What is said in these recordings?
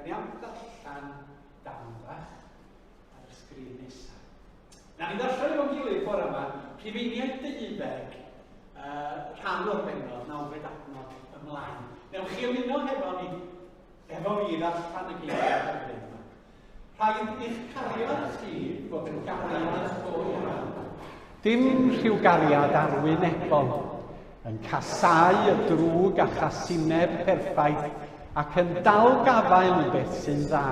Da ni am ddarllen darn bach ar y sgrin nesaf. Na ni ddarllen efo'n gilydd bore yma, Rhufeiniaid deuddeg, uh, rhan o'r bennod, nawfed adnod ymlaen. Newch chi ymuno hefo ni, efo fi ddarllen y geiriau hyfryd yma. Rhaid i'ch cariad chi fod yn gariad go iawn. Dim rhyw gariad arwynebol, yn casáu y drwg a chasineb perffaith ac yn dal gafael yn beth sy'n dda.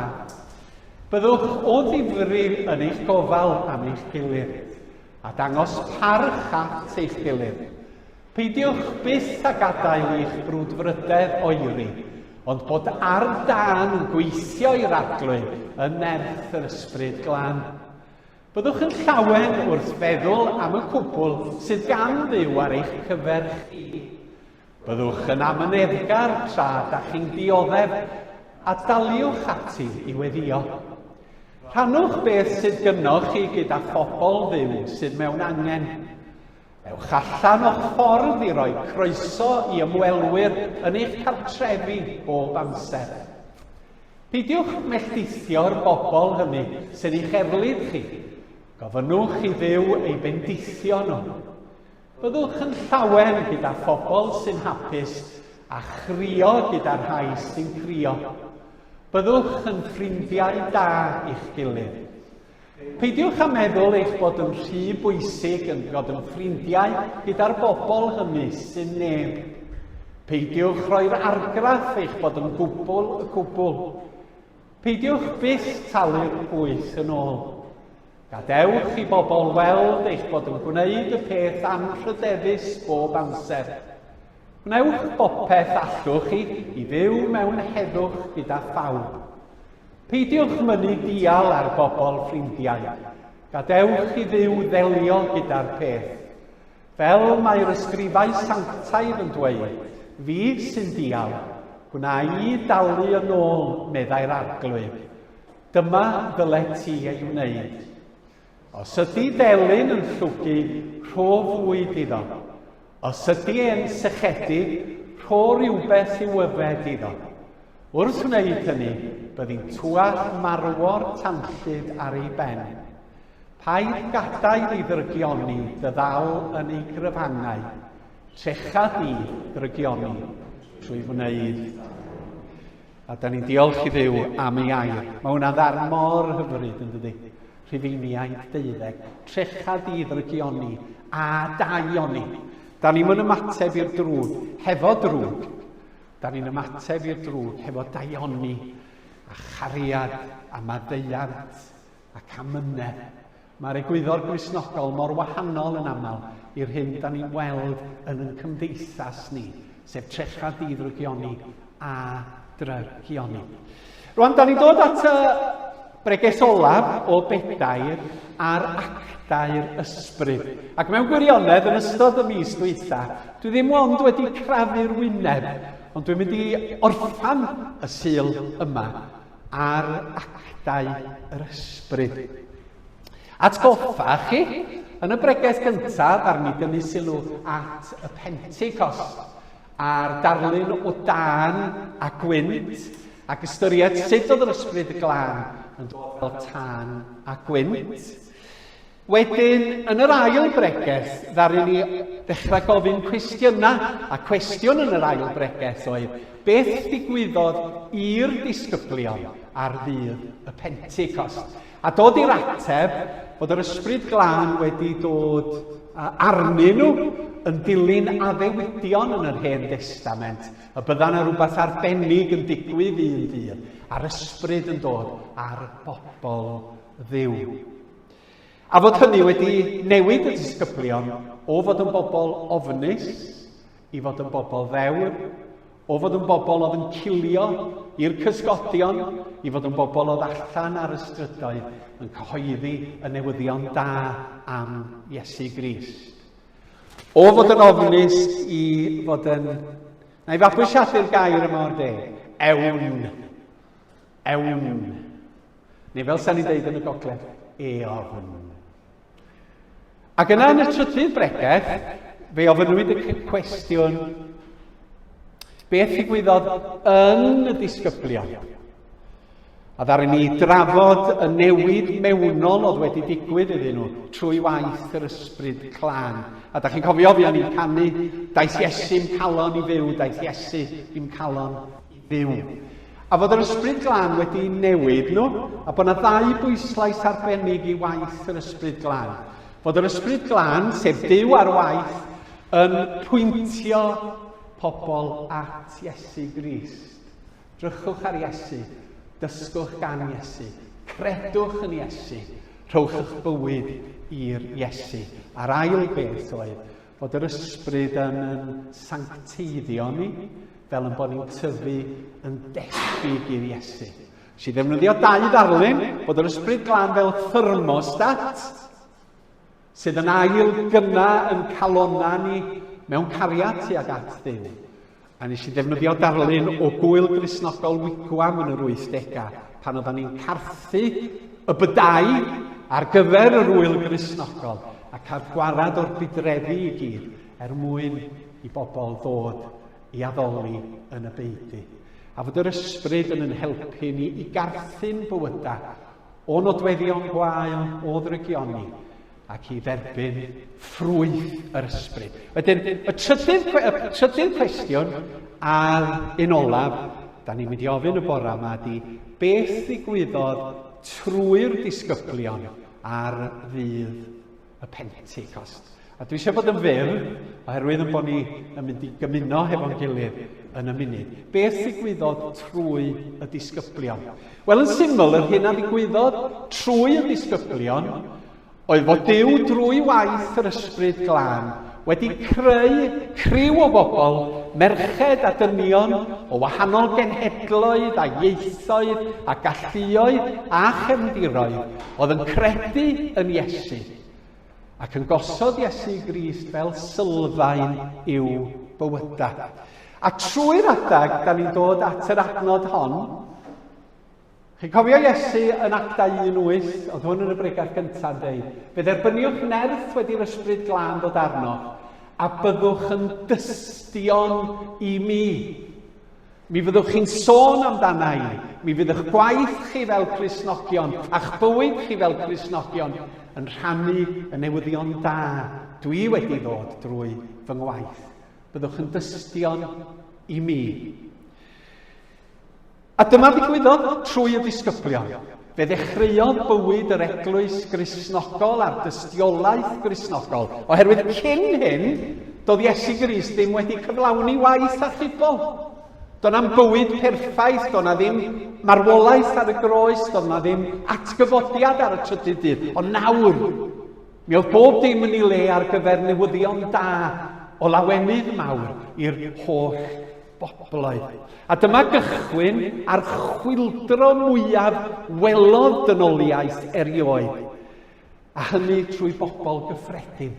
Byddwch o ddifri yn eich gofal am eich gilydd, a dangos parch at eich gilydd. Peidiwch byth â gadael i'ch brwdfrydedd oeri, ond bod ar dân yn gweithio i'r Arglwydd yn nerth yr Ysbryd Glân. Byddwch yn llawen wrth feddwl am y cwbl sydd gan Dduw ar eich cyfer chi. Byddwch yn amyneddgar tra da chi'n dioddef a daliwch ati i weddïo. Rhannwch beth sydd gynnoch chi gyda phobl Dduw sydd mewn angen. Ewch allan o'ch ffordd i roi croeso i ymwelwyr yn eich cartrefi bob amser. Peidiwch melltithio'r bobl hynny sy'n eich erlid chi. Gofynnwch i Dduw eu bendithio nhw. Byddwch yn llawen gyda phobl sy'n hapus a chrio gyda'r rhai sy'n crio. Byddwch yn ffrindiau da i'ch gilydd. Peidiwch â meddwl eich bod yn rhy bwysig yn dod yn ffrindiau gyda'r bobl hynny sy'n neb. Peidiwch rhoi'r argraff eich bod yn gwbl y cwbl. Peidiwch byth talu'r pwyth yn ôl. Gadewch i bobl weld eich bod yn gwneud y peth anrhydeddus bob amser. Gwnewch bopeth allwch chi i fyw mewn heddwch gyda phawb. Peidiwch mynnu dial ar bobl ffrindiau. Gadewch i Dduw ddelio gyda'r peth. Fel mae'r ysgrifau sanctaidd yn dweud, fi sy'n dial, gwna i dalu yn ôl, meddai'r Arglwydd. Dyma ddylet ti ei wneud. Os ydy delyn yn llwgu, rho fwyd iddo. Os ydy e'n sychedig, rho rywbeth i'w yfed iddo. Wrth wneud hynny, byddi'n twall marwor tanllyd ar ei ben. Paid gadael i ddrygioni dy ddal yn ei gryfangau. Trecha di ddrygioni trwy wneud. A da ni'n diolch i Dduw am ei air. Mae hwnna'n ddarn mor hyfryd, yn dydy? Rhufeiniaid deuddeg, trecha di ddrygioni a daioni. Da ni'n mynd ymateb i'r drwg hefo drwg. Da ni'n ymateb i'r drwg hefo daioni a chariad a maddeuant ac amynedd. Mae'r egwyddor Gristnogol mor wahanol yn aml i'r hyn da ni'n weld yn ein cymdeithas ni, sef trecha di ddrygioni a drygioni. Rwan, da ni'n dod at y breges olaf o bedair ar actau'r ysbryd. Ac mewn gwirionedd, yn ystod y mis dwytha, dwi ddim ond wedi crafu'r wyneb, ond dwi'n mynd i orffan y Sul yma ar actau yr ysbryd. Atgoffa chi, yn y bregeth gyntaf, ar ni dynnu sylw at y Pentecost, a'r darlun o dân a gwynt, ac ystyried sut oedd yr ysbryd glân yn dod fel tân a gwynt. Wedyn, yn yr ail bregeth, ddaru ni ddechrau gofyn cwestiynau, a cwestiwn yn yr ail bregeth oedd, beth ddigwyddodd i'r disgyblion ar ddydd y Pentecost? A dod i'r ateb bod yr Ysbryd Glân wedi dod arnyn nhw yn dilyn addewidion yn yr Hen Destament, y bydda yna rhywbeth arbennig yn digwydd un dydd, a'r Ysbryd yn dod ar bobl Dduw. A fod hynny wedi newid y disgyblion o fod yn bobl ofnus i fod yn bobl ddewr, o fod yn bobl oedd yn cilio i'r cysgodion i fod yn bobl oedd allan ar y strydoedd yn cyhoeddi y newyddion da am Iesu Grist. O fod yn ofnus i fod yn... Na i fabwysiadu'r gair yma o'r de. Ewn. Ewn. Neu fel sa'n ni'n deud yn y gogledd, eofn. Ac yna yn y trydydd bregeth, fe ofynnwyd y cwestiwn, beth ddigwyddodd yn y disgyblion? A ddaru ni drafod y newid mewnol oedd wedi digwydd iddyn nhw trwy waith yr ysbryd clân. A da chi'n cofio, fuon ni'n canu, daeth Iesu i'm calon i fyw, daeth Iesu i'm calon i fyw. A fod yr ysbryd glân wedi newid nhw, a bod yna ddau bwyslais arbennig i waith yr ysbryd glân. Fod yr ysbryd glân, sef Duw ar waith, yn pwyntio pobl at Iesu Grist. Drychwch ar Iesu, dysgwch gan Iesu, credwch yn Iesu, rhowch eich bywyd i'r Iesu. A'r ail beth oedd fod yr ysbryd yn yn sancteiddio ni, fel yn bod ni'n tyfu yn debyg i'r Iesu. Nes i ddefnyddio dau ddarlun, bod yr ysbryd glân fel thermostat, sydd yn ail gynna yn calonna ni mewn cariad tuag at Dduw. A nes i ddefnyddio darlun o gwyl Gristnogol Wigwam yn yr 80au, pan oedden ni'n carthu y bydau ar gyfer yr wyl Gristnogol a cael gwarad o'r budreddi i gyd er mwyn i bobl ddod i addoli yn y beudy. A fod yr ysbryd yn yn helpu ni i garthu'n bywydau o nodweddion gwael, o ddrygioni, ac i dderbyn ffrwyth yr ysbryd. Wedyn, y trydydd, y trydydd cwestiwn a'r un olaf, da ni'n mynd i ofyn y bore yma ydy, beth ddigwyddodd trwy'r disgyblion ar ddydd y Pentecost? A dwi eisiau bod yn fyr, oherwydd yn bod ni yn mynd i gymuno hefo'n gilydd yn y munud. Beth ddigwyddodd trwy y disgyblion? Wel, yn syml, yr hyn a ddigwyddodd trwy y disgyblion oedd fod Duw drwy waith yr Ysbryd Glân wedi creu criw o bobl, merched a dynion o wahanol genhedloedd a ieithoedd a galluoedd a chefndiroedd, oedd yn credu yn Iesu ac yn gosod Iesu Grist fel sylfaen i'w bywydau. A trwy'r adeg, da ni'n dod at yr adnod hon, Chi'n cofio Iesu yn Actau 1.8, oedd hwn yn y bregaeth gyntaf yn dweud, fe dderbyniwch nerth wedi'r ysbryd glân ddod arno, a byddwch yn dystion i mi. Mi fyddwch chi'n sôn amdana i, mi fydd eich gwaith chi fel Cristnogion a'ch bywyd chi fel Cristnogion yn rhannu y newyddion da dwi wedi ddod drwy fy ngwaith. Byddwch yn dystion i mi. A dyma ddigwyddodd trwy y disgyblion. Fe ddechreuodd bywyd yr eglwys Gristnogol a'r dystiolaeth Gristnogol, oherwydd cyn hyn, doedd Iesu Grist ddim wedi cyflawni waith achubol. Doedd na'm bywyd perffaith, doedd na ddim marwolaeth ar y groes, doedd na ddim atgyfodiad ar y trydydd dydd. Ond nawr, mi oedd bob dim yn ei le ar gyfer newyddion da o lawenydd mawr i'r holl bobloedd. A dyma gychwyn ar chwyldro mwyaf welodd dynoliaeth erioed, a hynny trwy bobl gyffredin,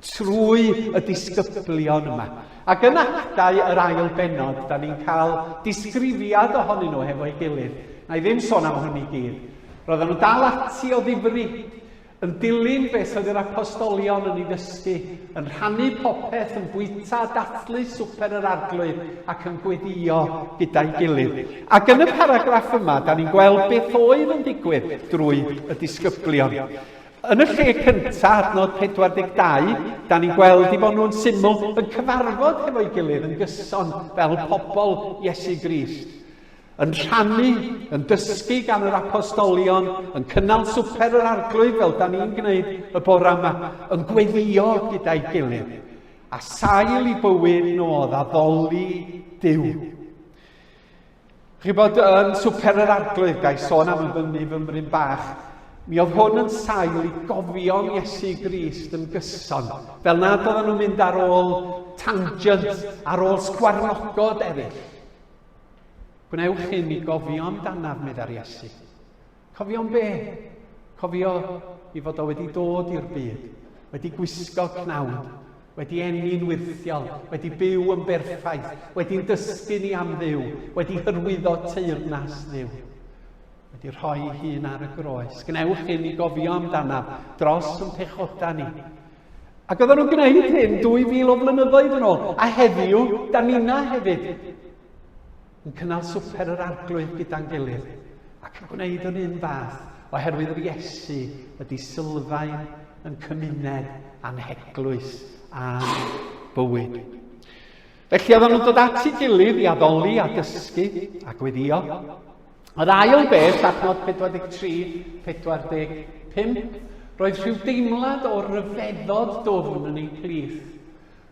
trwy y disgyblion yma. Ac yn Actau yr ail bennod, da ni'n cael disgrifiad ohonyn nhw hefo'i gilydd. Na i ddim sôn am hwn i gyd. Roedden nhw'n dal ati o ddifri. Yn dilyn beth oedd yr apostolion yn ei ddysgu, yn rhannu popeth, yn bwyta, dathlu swper yr Arglwydd ac yn gweddïo gyda'i gilydd. Ac yn y paragraff yma, da ni'n gweld beth oedd yn digwydd drwy y disgyblion. Yn y lle cyntaf, adnod 42, da ni'n gweld i fod nhw'n syml yn cyfarfod hefo'i gilydd yn gyson fel pobl Iesu Grist. Yn rhannu, yn dysgu gan yr apostolion, yn cynnal swper yr arglwydd fel da ni'n gwneud y bore yma, yn gweddio gyda'i gilydd. A sail i bywyd nhw oedd addoli Duw. Chi bod yn swper yr arglwydd, gai sôn am yn fyny fy mryn bach, mi oedd hwn yn sail i gofio'n Iesu Grist yn gyson, fel nad oedden nhw'n mynd ar ôl tangent, ar ôl sgwarnogod eraill. Gwnewch hyn i gofio amdanaf, meddai'r Iesu. Cofio am be? Cofio i fod o wedi dod i'r byd, wedi gwisgo cnawd, wedi eni'n wyrthiol, wedi byw yn berffaith, wedi'n dysgu ni am Dduw, wedi hyrwyddo teyrnas Dduw, wedi rhoi ei hun ar y groes. Gwnewch hyn i gofio amdanaf dros yn pechoda ni. Ac oedden nhw'n gwneud hyn 2000 o flynyddoedd yn ôl. A heddiw, da nina hefyd yn cynnal swper yr arglwydd gyda'n gilydd. Ac yn gwneud yr un fath, oherwydd yr Iesu ydy sylfaen yn cymuned a'n heglwys a'n bywyd. Felly oedden nhw'n dod at ei gilydd i addoli a dysgu a gweddio. Yr ail beth, adnod 43, 45, roedd rhyw deimlad o ryfeddod dwfn yn eu plith.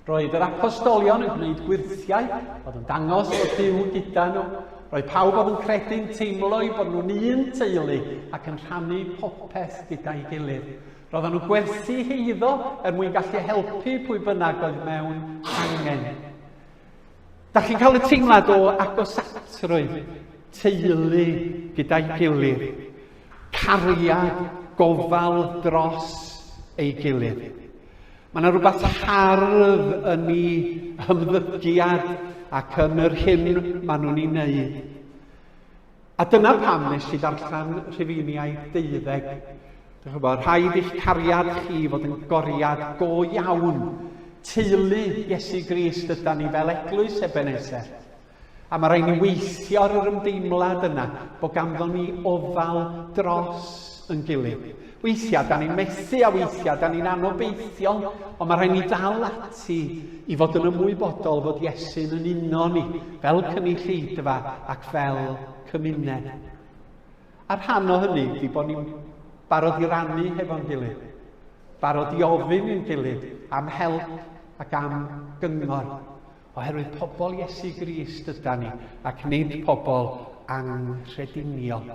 Roedd yr apostolion yn gwneud gwyrthiau oedd yn dangos fod Duw gyda nhw. Roedd pawb oedd yn credu'n teimlo eu bod nhw'n un teulu ac yn rhannu popeth gyda'i gilydd. Roedden nhw'n gwerthu heiddo er mwyn gallu helpu pwy bynnag oedd mewn angen. Da chi'n cael y teimlad o agosatrwydd, teulu gyda'i gilydd, cariad, gofal dros ei gilydd. Mae yna rhywbeth hardd yn ei hymddygiad ac yn yr hyn maen nhw'n ei wneud. A dyna pam nes i ddarllen Rhufeiniaid deuddeg. Dych chi'n rhaid i'ch cariad chi fod yn goriad go iawn. Teulu Iesu Grist yda ni fel eglwys Ebenezer. A mae rhaid ni weithio ar yr ymdeimlad yna bod ganddo ni ofal dros yn gilydd. Weithiau, da ni'n methu a weithiau, da ni'n anobeithiol, ond mae rhaid ni ddal ati i fod yn ymwybodol fod Iesu'n yn uno ni fel cynulleidfa ac fel cymuned. A rhan o hynny ydy bod ni'n barod i rannu hefo'n gilydd, barod i ofyn i'n gilydd am help ac am gyngor. Oherwydd pobl Iesu Grist yda ni, ac nid pobl anghrediniol.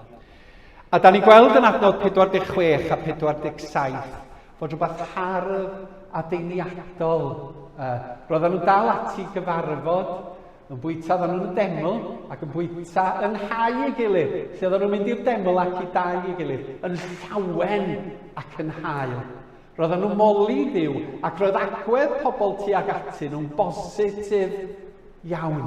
A da ni'n gweld yn adnod 46 a 47 fod rhywbeth hardd a deiniadol. Uh, roedden nhw'n dal ati gyfarfod, yn bwyta, oedden nhw'n y deml, ac yn bwyta yng nghau ei gilydd. Lle oedden nhw'n mynd i'r deml ac i dau ei gilydd, yn llawen ac yn hael. Roedden nhw'n moli Duw ac roedd agwedd pobl tuag atyn nhw'n bositif iawn.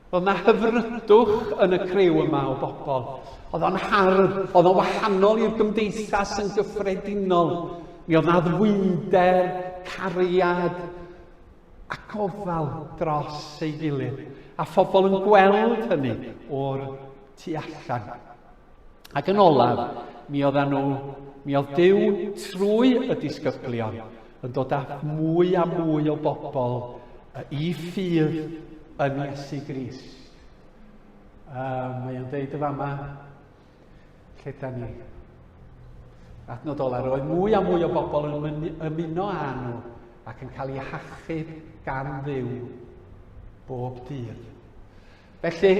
Roedd yna hyfrydwch yn y criw yma o bobl. Oedd o'n hardd, oedd o'n wahanol i'r gymdeithas yn gyffredinol. Mi oedd yna ddwynder, cariad a gofal dros ei gilydd. A phobl yn gweld hynny o'r tu allan. Ac yn olaf, mi oedden nhw, mi oedd Duw trwy y disgyblion yn dod â mwy a mwy o bobl i ffydd yn Iesu Grist. Uh, mae o'n deud y fama, lle da ni? Adnod ola, roedd mwy a mwy o bobl yn ymuno â nhw ac yn cael eu hachub gan Dduw bob dydd. Felly,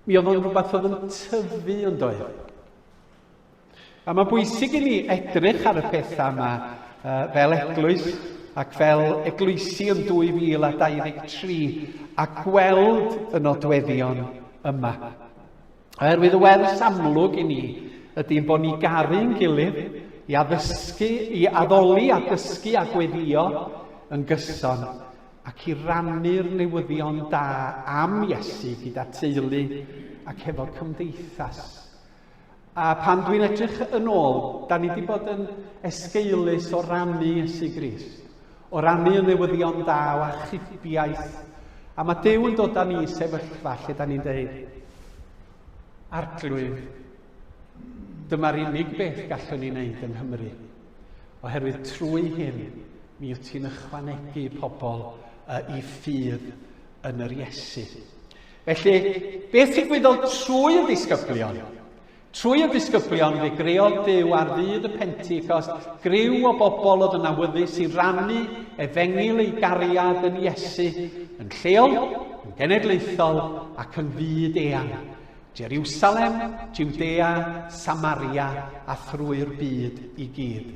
Mi oedd o'n rhywbeth oedd yn tyfu yn doedd. A mae'n bwysig i ni edrych ar y pethau yma uh, fel eglwys ac fel eglwysi yn 2023 a gweld y nodweddion yma. Oherwydd y wers amlwg i ni ydy bod ni garu'n gilydd, i addysgu, i addoli a dysgu a gweddio yn gyson ac i rannu'r newyddion da am Iesu gyda teulu ac efo cymdeithas. A pan dwi'n edrych yn ôl, da ni wedi bod yn esgeulus o rannu Iesu Grist, o rannu y newyddion da o achubiaeth. A mae Duw yn dod â ni i sefyllfa lle da ni'n dweud, Arglwydd, dyma'r unig beth gallwn ni wneud yng Nghymru. Oherwydd trwy hyn, mi wyt ti'n ychwanegu pobl uh, i ffydd yn yr Iesu. Felly, beth ddigwyddodd trwy y disgyblion? Trwy y disgyblion fe greodd Duw ar ddydd y Pentecost griw o bobl oedd yn awyddus i rannu efengyl ei gariad yn Iesu yn lleol, yn genedlaethol ac yn fyd eang. Jerusalem, Judea, Samaria a thrwy'r byd i gyd.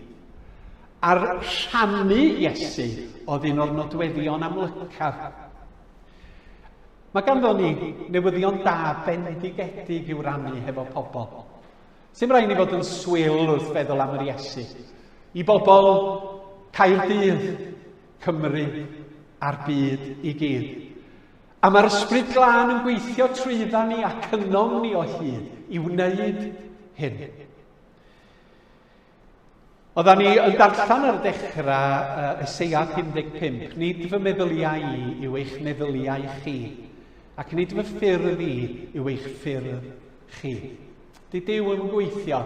A'r rhannu Iesu oedd un o'r nodweddion amlycaf. Mae ganddo ni newyddion da bendigedig i'w rannu hefo pobl. Sy'n rhaid ni fod yn swil wrth feddwl am yr Iesu. I bobl Caerdydd, Cymru a'r byd i gyd. A mae'r Ysbryd Glân yn gweithio trwydda ni ac ynom ni o hyd i wneud hyn. Oeddan ni yn darllen ar dechrau uh, Eseia 55, nid fy meddyliau i yw eich meddyliau chi, Ac nid fy ffyrdd i yw eich ffyrdd chi. Di Duw yn gweithio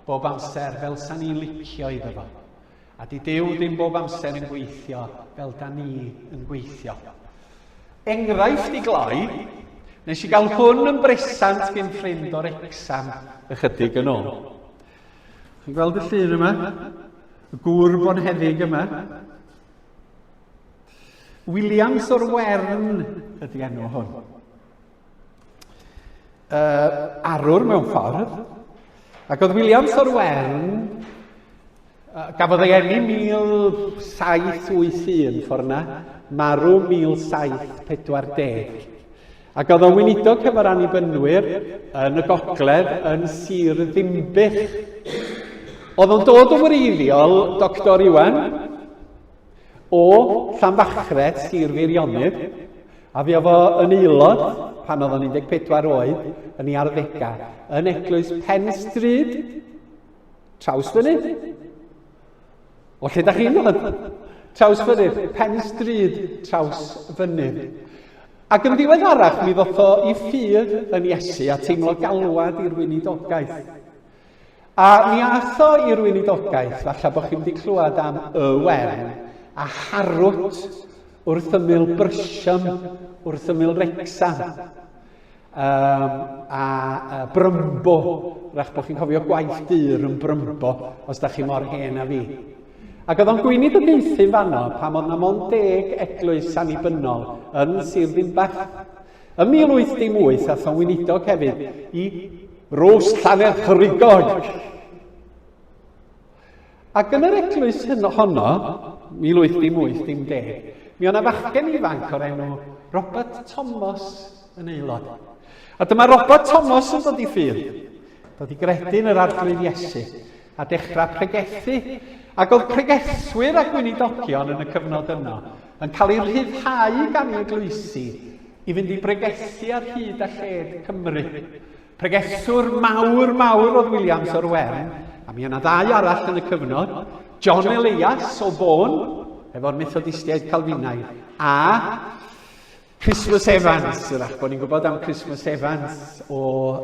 bob amser fel sa ni'n licio iddo fo. A di Duw ddim bob amser yn gweithio fel da ni yn gweithio. Enghraifft i gloi, nes i gael hwn yn bresant gyn ffrind o'r Wrecsam ychydig yn ôl. Chi'n gweld y llun yma? Y gŵr bonheddig yma? Williams o'r Wern ydy enw hwn. Arwr mewn ffordd. Ac oedd Williams o'r Wern, gafodd ei eni 1781 ffordd na, marw 1740. Ac oedd o'n weinidog hefo'r Annibynwyr yn y gogledd yn Sir Ddinbych. Oedd o'n dod yn wreiddiol, Doctor Iwan, o Llanfachreth, Sir Feirionnydd, a fuodd fo yn aelod pan oedd o'n 14 oed yn ei arddegau yn eglwys Pen Stryd, Trawsfynydd. O lle da chi'n dod? Trawsfynydd, Pen Stryd, Trawsfynydd. Ac yn ddiweddarach mi ddoth o i ffydd yn Iesu a teimlo galwad i'r weinidogaeth. A mi ath o i'r weinidogaeth, falle bod chi'n wedi clywed am y Wern, a Harwt wrth ymyl Brysiam, wrth ymyl Wrecsam, um, a, a Brymbo, rach bod chi'n cofio gwaith dur yn Brymbo, os da chi mor hen a fi. Ac oedd o'n gweinidogaethu fanno pan oedd na mond deg eglwys annibynnol yn Sir Ddinbych. Ym 1818 ath o'n weinidog hefyd i Rhos Llannerch-rugog. Ac yn yr eglwys hyn honno, 1818 dim deg, mi o'na fachgen ifanc o'r enw Robert Thomas yn aelod. A dyma Robert Thomas yn dod i ffydd, dod i gredu yn yr Arglwydd Iesu, a dechrau pregethu. Ac oedd pregethwyr a gweinidogion yn y cyfnod yno yn cael eu rhyddhau gan ei eglwysi i fynd i bregethu ar hyd a lled Cymru. Pregethwr mawr, mawr oedd Williams o'r Wern, a mi yna ddau arall yn y cyfnod, John Elias o Fôn, efo'r Methodistiaid Calfinaidd, a Christmas Evans, yrach bod ni'n gwybod am Christmas Evans o,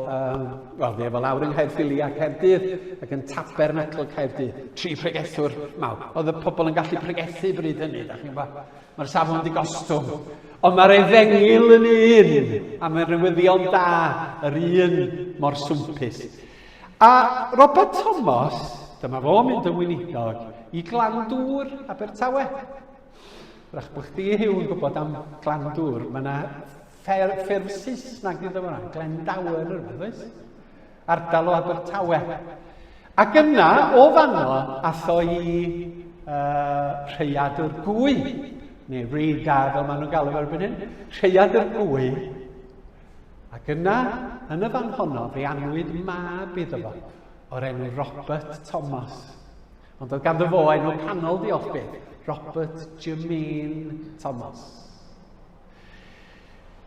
um, wel, fe efo lawr yng Nghaerffili a Caerdydd, ac yn Tabernacl Caerdydd. Tri pregethwr mawr. Oedd y pobl yn gallu pregethu bryd hynny, da chi'n gwybod. Mae'r safon wedi gostwng. Ond mae'r efengyl yn un, a mae'r newyddion da yr un mor swmpus. A Robert Thomas, dyma fo mynd yn weinidog i Glandŵr, Abertawe. Rach bod chdi Huw yn gwybod am Glandŵr, mae yna ffurf Saesneg iddo fo, Glendower neu rhywbeth, oes? Ardal o Abertawe. Ac yna, o fanno, ath o i uh, Rhaeadr Gwy, neu Riga, fel maen nhw'n galw fo erbyn hyn, Rhaeadr Gwy. Ac yna, yn y fan honno, fe anwyd mab iddo fo, o'r enw Robert Thomas. Ond oedd ganddo fo enw canol, diolch byth, Robert Jermaine Thomas.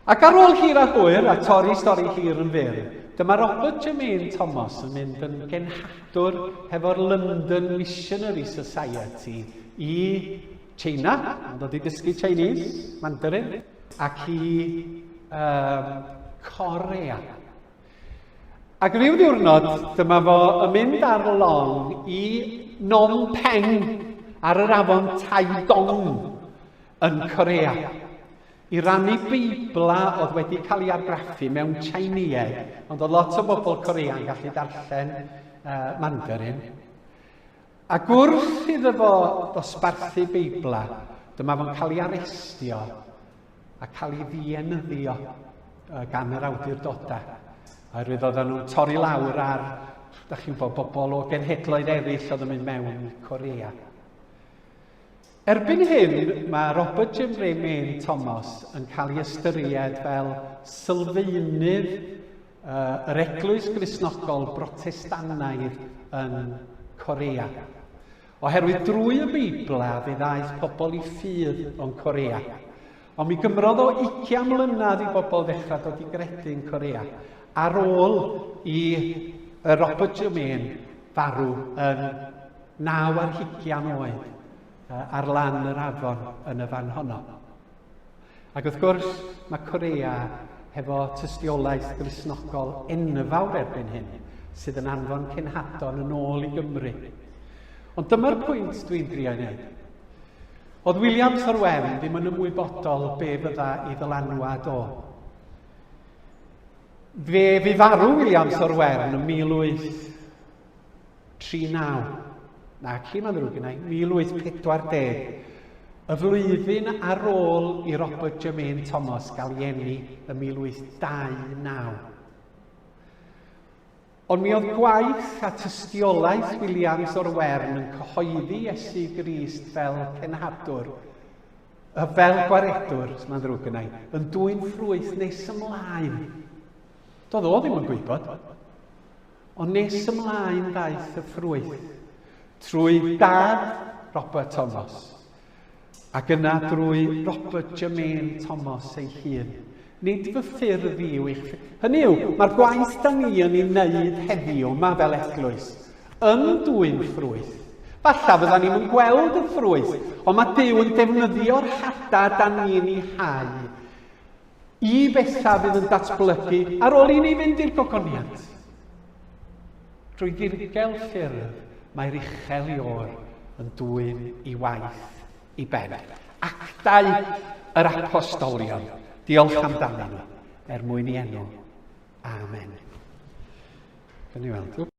Ac ar ôl hir a hwyr, a torri stori hir yn fyr, dyma Robert Jermaine Thomas yn mynd yn genhadwr hefo'r London Missionary Society i China, yn dod i dysgu Chinese, Mandarin, ac i um, Korea. Ac ryw ddiwrnod, dyma fo yn mynd ar long i Phnom Penh ar yr afon Taedong yn Corea i rannu Beibla oedd wedi cael ei argraffu mewn Chinese, ond oedd lot o bobl Corea yn gallu darllen uh, Mandarin. Ac wrth iddo fo ddosbarthu Beibla, dyma fo'n cael ei arestio a cael ei ddienyddio gan yr awdurdodau. Oherwydd oedden nhw'n torri lawr ar, da chi'n gwybod, bobl o genhedloedd eraill oedd yn mynd mewn i Corea. Erbyn hyn, mae Robert Jermaine Thomas yn cael ei ystyried fel sylfaenydd uh, yr Eglwys Gristnogol Brotestannaidd yn Corea. Oherwydd drwy y Beibl a fe ddaeth pobl i ffydd o'n Corea. Ond mi gymrodd o ugian mlynedd i bobl ddechrau dod i gredu yn Corea, ar ôl i Robert Jermaine farw yn naw ar hugian oed ar lan yr afon yn y fan honno. Ac wrth gwrs, mae Corea hefo tystiolaeth Gristnogol enfawr erbyn hyn, sydd yn anfon cenhadon yn ôl i Gymru. Ond dyma'r pwynt dwi'n drio ei wneud. Oedd Williams o'r Wern ddim yn ymwybodol be fydda i ddylanwad o. Fe fu farw Williams o'r Wern yn 1839. Na, ci mae'n ddrwg yna, 1840. Y flwyddyn ar ôl i Robert Jermaine Thomas gael ei eni yn 1829. Ond mi oedd gwaith a tystiolaeth Williams o'r Wern yn cyhoeddi Iesu Grist fel cenhadwr, fel gwaredwr, mae'n ddrwg yna, yn dwyn ffrwyth nes ymlaen. Doedd o ddim yn gwybod. Ond nes ymlaen ddaeth y ffrwyth trwy dad Robert Thomas. Ac yna drwy Robert Jermaine Thomas ei hun. Nid fy ffyrdd i yw eich ffyrdd. Hynny yw, mae'r gwaith da ni yn ei wneud heddiw yma fel eglwys yn dwyn ffrwyth. Falla fydda ni'n yn gweld y ffrwyth, ond mae Duw yn defnyddio'r hada da ni'n ei hau i bethau fydd yn datblygu ar ôl i ni fynd i'r gogoniant. Drwy ddirgel ffyrdd mae'r uchel Iôr yn dwyn i waith i ben. Actau yr Apostolion. Diolch amdanyn nhw, er mwyn i enw. Amen. Gawn ni weld.